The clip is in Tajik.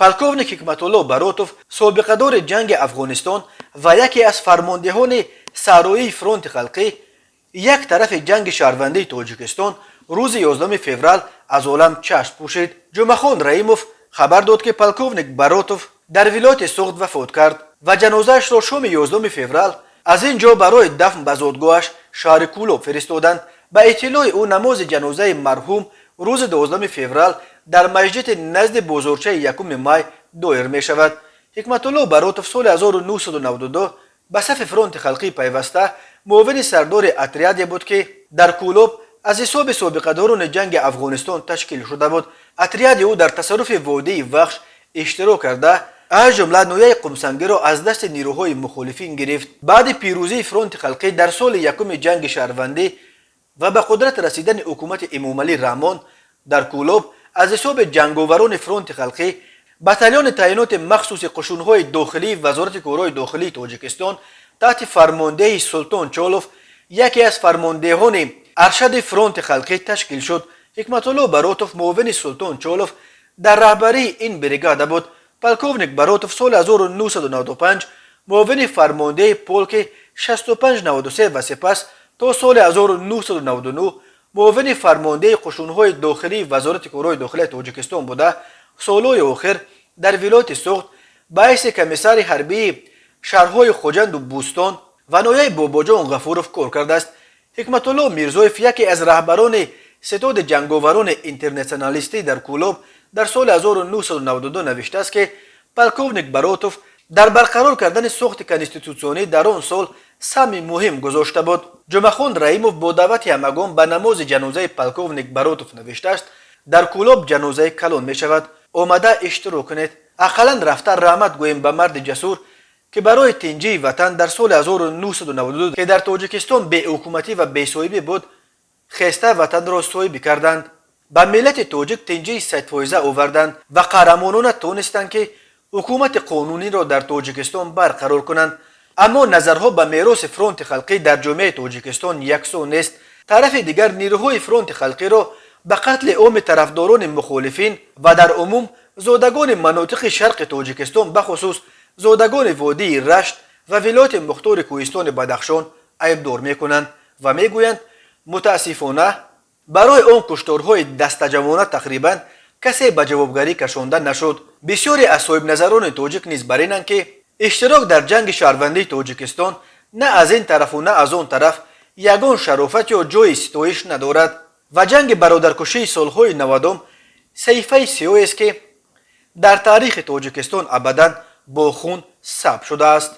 Полковник Ҳикматулло Баротов, собиқадори ҷанги Афғонистон ва яке аз фармондеҳони саҳроии Фронти халқӣ, як тарафи ҷанги шаҳрвандии Тоҷикистон, рӯзи 11 феврал аз олам чашм пӯшид. Ҷумъахон Раимов хабар дод, ки полковник Баротов дар вилояти Суғд вафот кард ва ҷанозаашро шоми 11 феврал аз ин ҷо барои дафн ба зодгоҳаш, шаҳри Кӯлоб, фиристоданд. Ба иттилои ӯ, намози ҷанозаи марҳум рӯзи 12 феврал дар масҷиди назди бозорчаи Якуми Май доир мешавад. Ҳикматулло Баротов соли 1992 ба сафи Фронти халқӣ пайваста, муовини сардори отряде буд, ки дар Кӯлоб аз ҳисоби собиқадорони ҷанги Афғонистон ташкил шуда буд. Отряди ӯ дар тасарруфи водии Вахш иштирок карда, аз ҷумла ноҳияи Қумсангиро аз дасти нирӯҳои мухолифин гирифт. Баъди пирӯзии Фронти халқӣ дар соли якуми ҷанги шаҳрвандӣ ва ба қудрат расидани ҳукумати Эмомалӣ Раҳмон, дар Кӯлоб аз ҳисоби ҷанговарони Фронти халқӣ батальони таъиноти махсуси қушунҳои дохилии Вазорати корҳои дохилии Тоҷикистон таҳти фармондеҳи Султон Чолов, яке аз фармондеҳони аршади Фронти халқӣ, ташкил шуд. Ҳикматулло Баротов муовини Султон Чолов дар раҳбарии ин бригада буд. Полковник Баротов соли 1995 муовини фармондеҳи полки 6593 ва сипас то соли 1999 муовини фармондеҳи қушунҳои дохилии Вазорати корҳои дохилияи Тоҷикистон буда, солҳои охир дар вилояти Суғд ба ҳайси комиссари ҳарбии шаҳрҳои Хуҷанду Бӯстон ва ноҳияи Бобоҷон Ғафуров кор кардааст. Ҳикматулло Мирзоев, яке аз раҳбарони ситоди ҷанговарони интернационалистӣ дар Кӯлоб, дар соли 1992 навиштааст, ки полковник Баротов дар барқарор кардани сохти конститутсионӣ дар он сол саҳми муҳим гузошта буд. Ҷумъахон Раимов бо даъвати ҳамагон ба намози ҷанозаи полковник Баротов навиштааст: «Дар Кӯлоб ҷанозаи калон мешавад, омада иштирок кунед. Ақаллан рафта раҳмат гӯем ба марди ҷасур, ки барои тинҷии ватан дар соли 1992, ки дар Тоҷикистон беҳукуматӣ ва бесоҳибӣ буд, хеста ватанро соҳибӣ карданд, ба миллати тоҷик тинҷии садфоиза оварданд ва қаҳрамонона тонистанд, ки ҳукумати қонуниро дар Тоҷикистон барқарор кунанд». Аммо назарҳо ба мероси Фронти халқӣ дар ҷомеаи Тоҷикистон яксон нест. Тарафи дигар нирӯҳои Фронти халқиро ба қатли оми тарафдорони мухолифин ва дар умум зодагони манотиқи шарқи Тоҷикистон, бахусус зодагони водии Рашт ва вилояти мухтори кӯҳистони Бадахшон, айбдор мекунанд ва мегӯянд, мутаассифона, барои он кушторҳои дастаҷамъона тақрибан касе ба ҷавобгарӣ кашонда нашуд. Бисёре аз соҳибназарони тоҷик низ бар инанд, ки иштирок дар ҷанги шаҳрвандии Тоҷикистон на аз ин тарафу на аз он тараф ягон шарофат ё ҷойи ситоиш надорад ва ҷанги бародаркушии солҳои 90-ум саҳифаи сиёҳест, ки дар таърихи Тоҷикистон абадан бо хун сабт шудааст.